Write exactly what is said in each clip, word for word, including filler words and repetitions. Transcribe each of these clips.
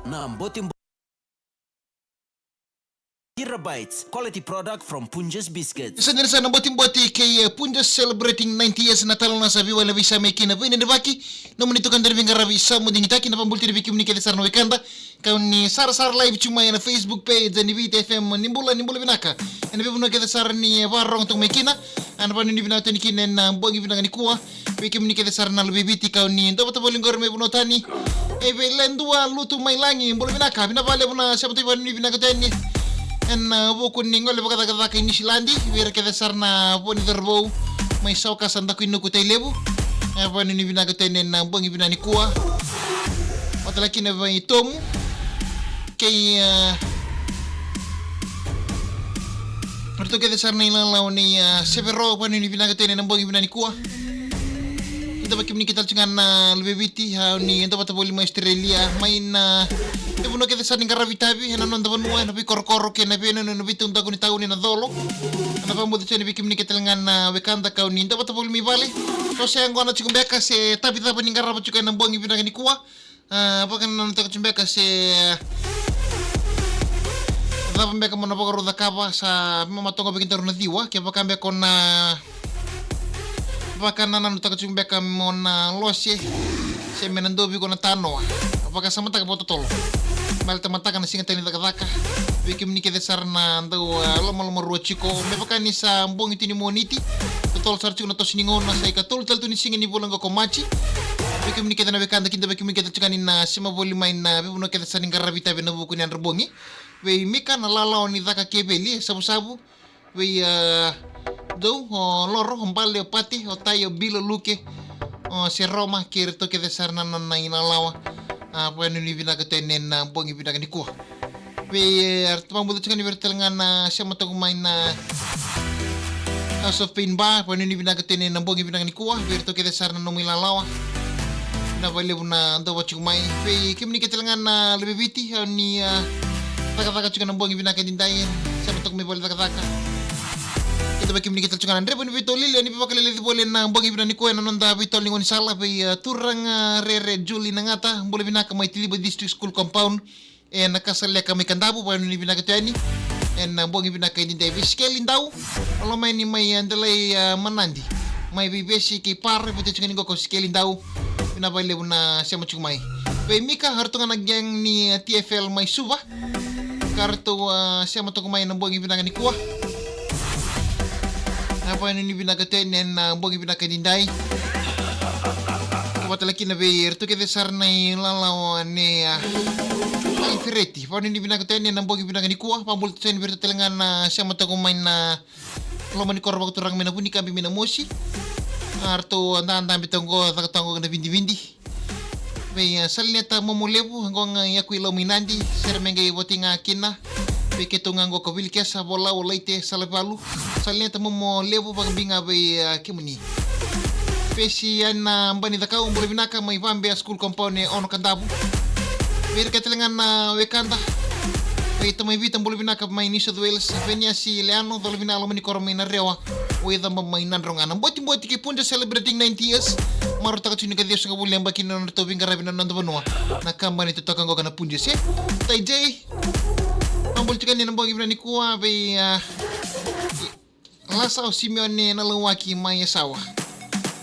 Na Boti Bo-, Kira Bites, quality product from Punjas Biscuits. Sa dina sa na botiboti kei, eh, Punjas celebrating ninety years na tala na sa viwa na visa me kina vei na drivaki. Nomuni tukana na viqaravi sa mo digitaki na vabulti na vei kemuni kece sara na wekada. Kau ni sarasara live tu mai ena Facebook page ni Viti F M. Ni bula, ni bula vinaka. Ena veivanua kece sara ni, eh, vakarorogo toka mai kina. Ena vanuinui vinaka tani kina ena bogi vinaka nikua. Vei kemuni kece sara na luve i Viti kau ni dovata voli qori mai vanua tani. E vei Ledua Lutu mai Lagi, bula vinaka. Vinaka vakalevu na sema tani vanuinui vinaka tani. Ena, uh, vuku ni gole vakacakacaka i Niusiladi. Vei ira kece sara na vo ni cauravou mai Sawakasa, Dakuinuku, Tailevu. E vanuinui vinaka tani ena bogi vinaka nikua. Vata kina vei Tomu. Kei, uh, ratou kece sara na ilalawa ni, uh, Severo, vanuinui vinaka tani ena bogi vinaka nikua. Ni dova kemuni kece tale tu ga na luve i Viti, uh, ni dovata voli mai Australia, mai na, uh, veivanua kece sara ni qaravi tavi ena noda vanua, ena veikorokoro kei na vei, na, na veitaudaku ni tauni, na colo. Ena vabauta tu yani vei kemuni kece tale ga na wekada kau ni dovata voli mai vale. So se yaqona tiko beka se tavi cava ni qarava tiko ena bogi vinaka nikua. A, vakanananutaka tu beka se cava beka mo na vakarau cakava, sa me matoqa vei kedaru na ciwa, kevaka beka o na vakanananutaka tu beka mo na lose, se me na dua vei iko na tanoa. Vakasamataka vakatotolo. Baleta mataka na siga tale ni cakacaka. Vei kemuni kece sara na dau, a, lomalomarua tiko. Me vaka ni sa bogi tu ni Moniti. Totolo sara tiko na toso ni gauna, sa ikatolu tale tu ni siga ni vula qo ko Maji. Vei kemuni kece na wekada, kida vei kemuni kece tiko yani na sema voli mai na veivanua kece sa ni qaravi tavi ena vuku ni yadra bogi. Vei Mika na lalawa ni caka keveli, e Savusavu. Vei, a, Dou, o Loro, o Bale, o Pate, o Tai, o Bilo, Luke, o Seroma, kei iratou kece sara na nona ilalawa. A, vanuinui vinaka tu yani ena bogi vinaka nikua. Vei, e, ratou vabauta tiko yani vei ira tale ga na sema toka mai na House of Pain Bar, vanuinui vinaka tu yani ena bogi vinaka nikua, vei iratou kece sara na nomu ilalawa. Vinaka vakalevu na dova tiko mai. Vei kemuni kece tale ga na luve i Viti, au ni, a, cakacaka tiko ena bogi vinaka edaidai, sema toka mai vale cakacaka. Keda vei kemuni kece tale tiko ga na dreva ni veitolili, ni vakaleleci voli ena bogi vinaka nikua ena noda veitolo ni gaunisala, vei, a, Turaga Rere Juli Nagata, bula vinaka mai Tiliva District School Compound. Ena Kasaleka mai Kadavu, vanuinui vinaka tu yani ena bogi vinaka edaidai. Vei Sikeli Dau, o loma yani mai, e, Delai, e, Manadi, mai Veivesi kei Para, vei tiko yani qo ko Sikeli Dau. Vinaka vakalevu na sema tiko mai. Vei Mika, ratou ga na gang ni, e, T F L mai Suva, ka ratou, e, sema toka mai ena bogi vinaka nikua. A, vanuinui vinaka tu yani ena bogi vinaka edaidai. Ka vata tale kina vei iratou kece sara na ilalawa ni, a, Alifereti. Vanuinui vinaka tu yani ena bogi vinaka nikua. Vabula tu yani vei iratou tale ga na sema toka mai na loma ni koro vakaturaga mai na Vunikabi mai na mosi. A, ratou dadabe toka qo, caka toka qo na vidividi. Vei, e, Salineta Momolevu, qo ga i Yaku i Lau mai Nadi, sere me qai voti ga kina. Vei keitou ga qo ko Vilikesa, Volau, Laite, Salavalu. Salineta Momolevu, vakabibi ga vei, e, kemuni. Pesi yani na Bani Cakau, bula vinaka mai Vabea School Compound e Ono Kadavu. Vei ira kece tale ga na wekada. Vei Tamai Vita, bula vinaka mai New South Wales. Veniasi Leano, cola vinaka loma ni koro mai Narewa. O Icaba mai Nadroga. Na Botiboti kei Punjas celebrating ninety years. Marautaka tu ni ka ciwasagavulu na yabaki na nodratou veiqaravi na noda vanua. Na kabani totoka qo ka na Punjas, e. Tai J. Vabula tiko yani ena bogi vinaka nikua vei, a, Lasa o Simeone Nalauaki mai Yasawa.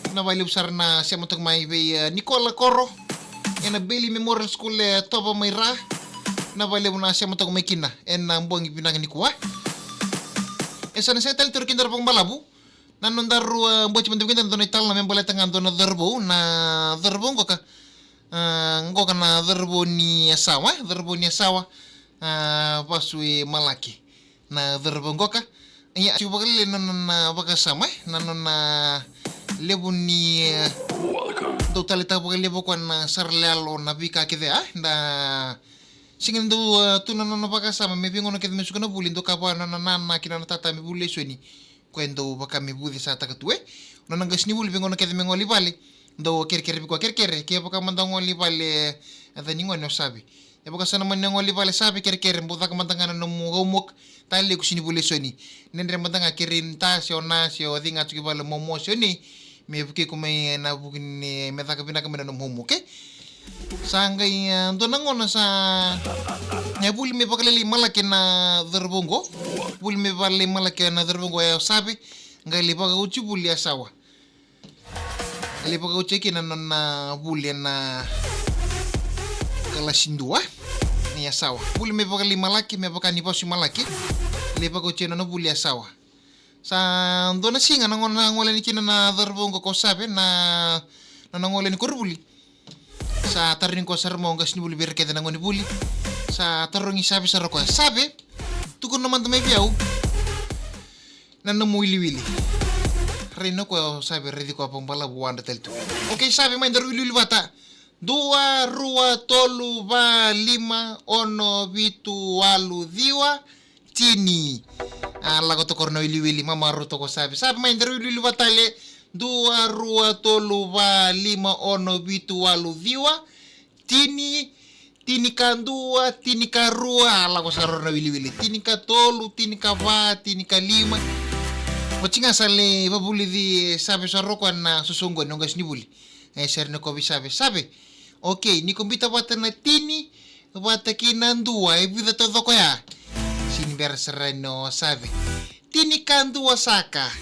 Vinaka vakalevu sara na sema toka mai vei, a, Nikola Koro ena Bailey Memorial School e Tova mai Ra. Vinaka vakalevu na sema toka mai kina ena bogi vinaka nikua. E sa na sega tale ni toro kina vakabalavu. Na nodaru, e, botiboti vei keda na dua na italanoa me baleta ga dua na cauravou, na cauravou qoka. A, qoka na cauravou ni Yasawa, e, cauravou ni Yasawa. A, vasu e Malake na cauravou qoka. Ia, tiko vakalailai na nona, na vakasama, e, na nona levu ni, e, dau taleitaka vakalevu o koya na sara leyalo na veika kece, a, da sega ni dau, e, tu na nona vakasama me veigauna kece me suka na vuli, dau kaya vua na nona nana kei na nona tata me vuli lesoni. Koya e dau vaka me vucesataka tu, e. Nona qasenivuli veigauna kece me gole i vale, dau kerekere vei koya, kerekere, kevaka mada o gole i vale, e, yaca ni gone o Save. E vaka sa na mani gole i vale, Save, kerekere, bau caka mada ga na nomu homework. Taleku, sega ni vuli lesoni. Dredre mada ga, kerei na ta se o na se o cei ga tiko i vale, o momo se o nei, me vukei iko mai ena vuku ni, me caka vinaka mai na nomu homework, e. Sa qai, e, dua na gauna sa na vuli me vakalailai Malake na cauravou qo. Vuli me vakalailai Malake na cauravou qo, e, o Save. Qai lai vakaoti vuli e Yasawa. Lai vakaoti kina na nona vuli ena kalasi dua ni Yasawa. Vuli me vakalailai Malake, me vaka ni vasu i Malake. Lai vakaoti na nona vuli e Yasawa. Sa dua na siga na gauna na gole yani kina na cauravou qo ko Save, na, na nona gole yani koronivuli. Sa tarogi koya sara mai o qasenivuli vei ira kece na gonevuli. Sa tarogi Save sara o koya, "Save, tukuna mada mai vei au na nomu wiliwili." Raica o koya o Save, raici koya vakabalavu, wadra tale tu. "Okei Save, mai daru wiliwili vata. Dua, rua, tolu, va, lima, ono, vitu, walu, ciwa, tini." A lako toka o koya na wiliwili, mamarau toka o Save. "Save, mai daru wiliwili vata tale. Dua, rua, tolu, va, lima, ono, vitu, walu, ciwa, tini, tinikadua, tinikarua." A lako sara o koya na wiliwili. Tinikatolu, tinikava, tinikalima. Oti ga sa lai vakavulici Save sara o koya na sosoqoni o qasenivuli. E sere ni kovi Save. "Save, okei, ni ko biuta vata na tini vata kei na dua, e vica taucoko ya?" Sega ni bera sara yani o Save. "Tinikadua saka."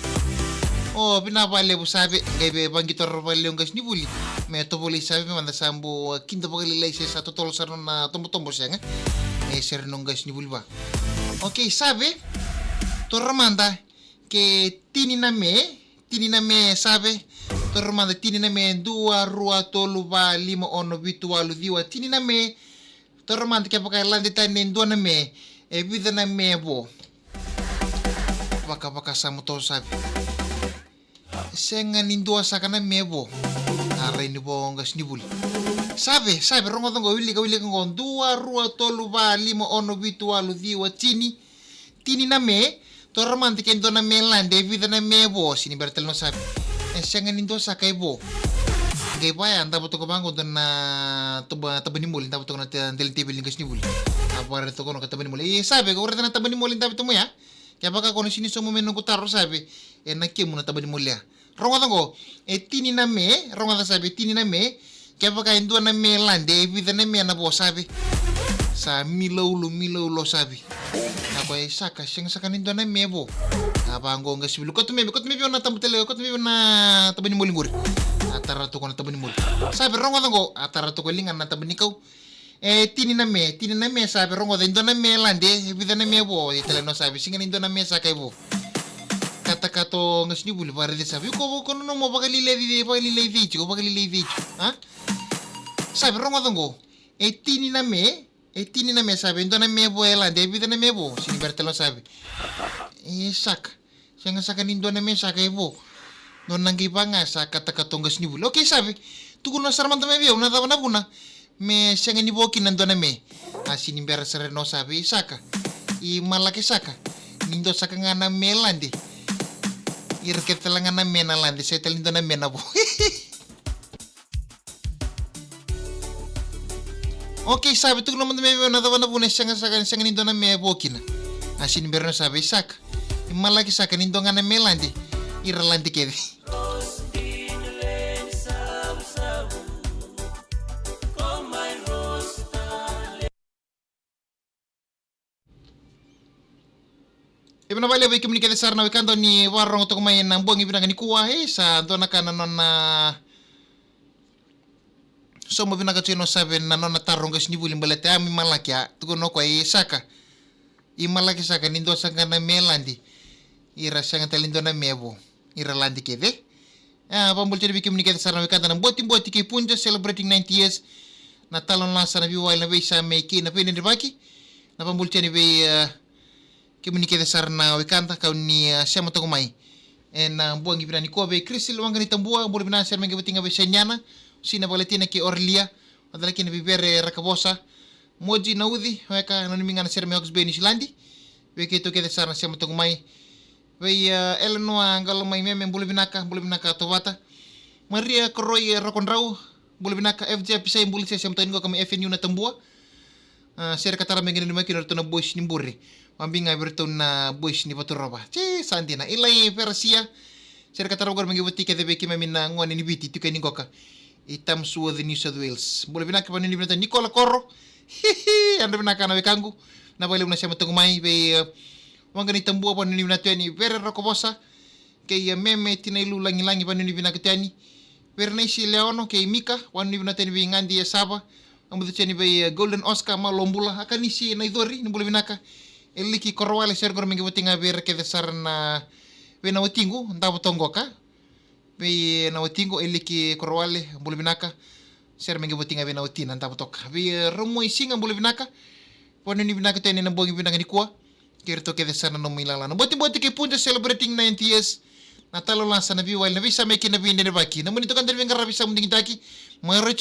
"O, vinaka vakalevu Save." Qai via vaqito rawa vakalevu o qasenivuli me tovolei Save me mada sa bau kida vakalailai se sa totolo sara na nona tobotobo, sega. E sere ni o qasenivuli vua. "Okei Save, taura mada ke tini na me, tini na me Save. Taura mada tini na me, dua, rua, tolu, va, lima, ono, vitu, walu, ciwa, tini na me. Taura mada kevaka e lade tani e dua na me, e vica na me vo?" Vakavakasama toka o Save. "Sega ni dua saka na me vo." A raica vua o qasenivuli. "Save, Save, rogoca qo, wilika, wilika qo. Dua, rua, tolu, va, lima, ono, vitu, walu, ciwa, tini. Tini na me, taura mada ke dua na me lade, e vica na me vo?" Sega ni bera tale o Save. "E sega ni dua saka e vo." Qai vaya, davo toka vaqo dua na taba, taba ni moli, davo toka na te-, dela ni teveli ni qasenivuli. A vakaraica toka o koya na taba ni moli. "E Save, ko raica na taba ni moli davo toka mai ya? Kevaka ko na sega ni sauma mai na noqu taro Save, ena kemu na taba ni moli ya. Rogoca qo, e tini na me, rogoca Save, e tini na me, kevaka e dua na me lade, e vica na me na vo Save?" Sa milaulau, milaulau o Save. A koya, "E saka, sega saka ni dua na me vo." A vaqo o qasenivuli, "Kauta mai, kauta mai vei au na taba tale, kauta mai vei au na taba ni moli qori." A tara toka na taba ni moli. "Save, rogoca qo." A tara toka e ligana na taba ni kau. "E tini na me, tini na me Save, rogoca, e dua na me lade, e vica na me vo?" E tale o Save, "Sega ni dua na me saka e vo." Katakata o qasenivuli, vakaraici Save. "Iko, iko na nomu vakalialia cei, vakalialia cei tiko, vakalialia cei tiko, a? Save, rogoca qo. E tini na me, e tini na me Save, e dua na me vo e lade, e vica na me vo?" Sega ni bera tale o Save. "E saka. Sega saka ni dua na me saka e vo." Nona qai vaka ga sa katakata o qasenivuli. "Okei Save, tukuna sara mada mai vei au na cava na vuna me sega ni vo kina na dua na me." A sega ni bera sara yani o Save. "E saka, i Malake saka, ni dua saka ga na me lade, ira kece tale ga na me na lade, sega tale ni dua na me na vo." "Okei Save, tukuna mada mai vei au na cava na vuna e sega saka, sega ni dua na me vo kina." A sega ni bera o Save. "E saka, i Malake saka, ni dua ga na me lade, ira lade kece." Ia vinaka vakalevu vei kemuni kece sara na wekada ni vakarorogo toka mai ena bogi vinaka nikua. E sa dua na ka na nona sauma vinaka tiko o Save na nona taro o qasenivuli baleta ya mai Malake, a tukuna o koya, "E saka, i Malake saka, ni dua saka ga na me lade, ira sega tale ni dua na me vo, ira lade kece." A, vakabula tiko yani vei kemuni kece sara na wekada na Botiboti kei Punja celebrating ninety years. Na talanoa sa na veiwali na veisa mai kei na veidredrevaki. Na vakabula tiko yani vei, e, kemuni kece sara na wekada kau ni, e, sema toka mai ena, e, bogi vinaka nikua. Vei Kristil Waqanitabua, bula vinaka, sere mai qai vata ga vei Seniana, Sina Vakalatina kei Orelia. Vata kina vei Vere Rakavosa, Moji Nauci, weka na nomu ga na sere mai Hawke's Bay, Niusiladi. Vei keitou kece sara na sema toka mai. Vei, e, Elenoa Qalomai Meme, bula vinaka, bula vinaka Tovata. Maria Koroi, e, Rokodrau, bula vinaka. F J Pisai, bula se sema toka ni qoka mai F N U na Tabua. A, sere ka tara mai qai nanumi kina o ratou na boys ni Bure. Vakabibi ga vei ratou na boys ni Vaturova. Tse, sa dina. Ilai Verasia, sere ka tara qori mai qai vata kece vei keimami na gone ni Viti tiko yani qoka. i Tamsworth, New South Wales. Bula vinaka vakanuinui vinaka tu yani Nikola Koro. Hihi, yadra vinaka na wekaqu. Na vakalevu na sema taqu mai vei, e, waqa ni Tabua, vakanuinui vinaka tu yani Vere Rokovosa. Kei, e, Meme Tinailu Lagilagi, vakanuinui vinaka tu yani. Vere Naisi Leono kei Mika, vakanuinui vinaka tu yani vei Gadi e Sava. Au mudu tu yani vei, e, Golden Oscar, malo bula. Akanisi Naicori, ni bula vinaka. Eliki Korowale, sere qori me qai voti ga vei ira kece sara na, vei na watiqu Davo Toqoka. Vei na watiqu Eliki Korowale, bula vinaka. Sere me qai voti ga vei na watina Davo Toka. Vei, e, Ramoi Siga, bula vinaka. Vakanuinui vinaka tu yani na bogi vinaka nikua. Kei iratou kece sara na nomu ilala. Na Botiboti kei Punja celebrating ninety years. Na Talo Lasa, na Veiwali, na Veisameki, na Veidredrevaki. Na muni toka dredre veiqaravi sa mu digitaki. Mai Roy